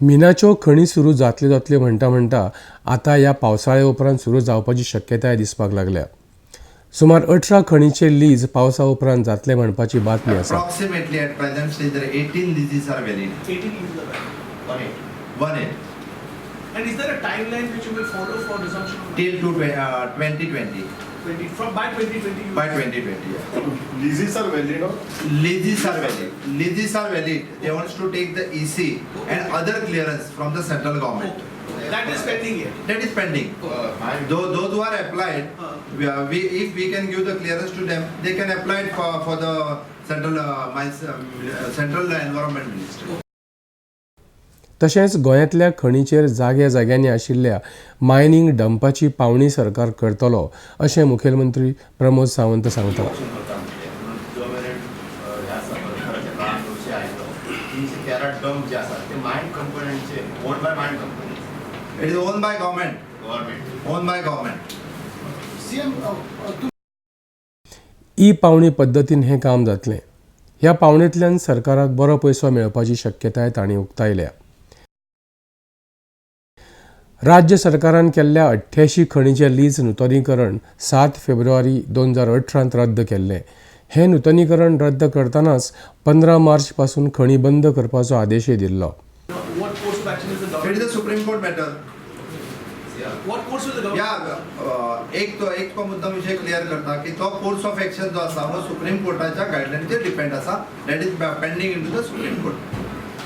मिनाच्यो खणी सुरू जातल्यो जातल्यो म्हणटा म्हणटा आतां ह्या पावसाळ्या उपरांत सुरू जावपाची शक्यताय दिसपाक लागल्या. सुमार 18 खणीचे लीज पावसा उपरांत जातले म्हणपाची बातमी आसा. Approximately at present stage, there are 18 leases are valid. 18 leases are valid. 18. 18. And is there a timeline which you will follow for resumption of Till 2020. 20, from by 2020? By 2020, yeah. Leases are valid or? Leases are valid. Leases are valid. They want to take the EC and other clearance from the central government. Okay. That is pending yet. That is pending. Those who are applied, if we can give the clearance to them, they can apply it for the central mines, central environment ministry. तशेंच गोंयांतल्या खणीचेर जाग्या जाग्यांनी आशिल्ल्या mining डंपाची पावणी सरकार करतलो अशें मुखेलमंत्री प्रमोद सावंत सांगतात. जो मेरेन ह्या सरकाराच्या काळान विशय आयलो, 313 डंप जे आसात ते मायन कंपन्यांचे, own by mine company. It is owned by government. Government. Owned by government. CM, E पावणी पद्दतीन हें काम जातलें. ह्या पावणेंतल्यान सरकाराक बरो पयसो मेळपाची शक्यताय तांणी उक्तायल्या. राज्य सरकारान केल्ल्या 88 खणीचें लीज नुतनीकरण 7 फेब्रुवारी 2018 रद्द केल्लें. हें नुतनीकरण रद्द करतनाच 15 मार्च पासून खणी बंद करपाचो आदेशय दिल्लो. What course of action is the It government? is a Supreme Court matter. What course will the government? या एक तो एक तो मुद्दा विषय क्लियर करता की तो कोर्स ऑफ एक्शन जो आसा हो सुप्रीम कोर्टाच्या गायडलायनचेर डिपेंड आसा. That is pending in to the Supreme Court.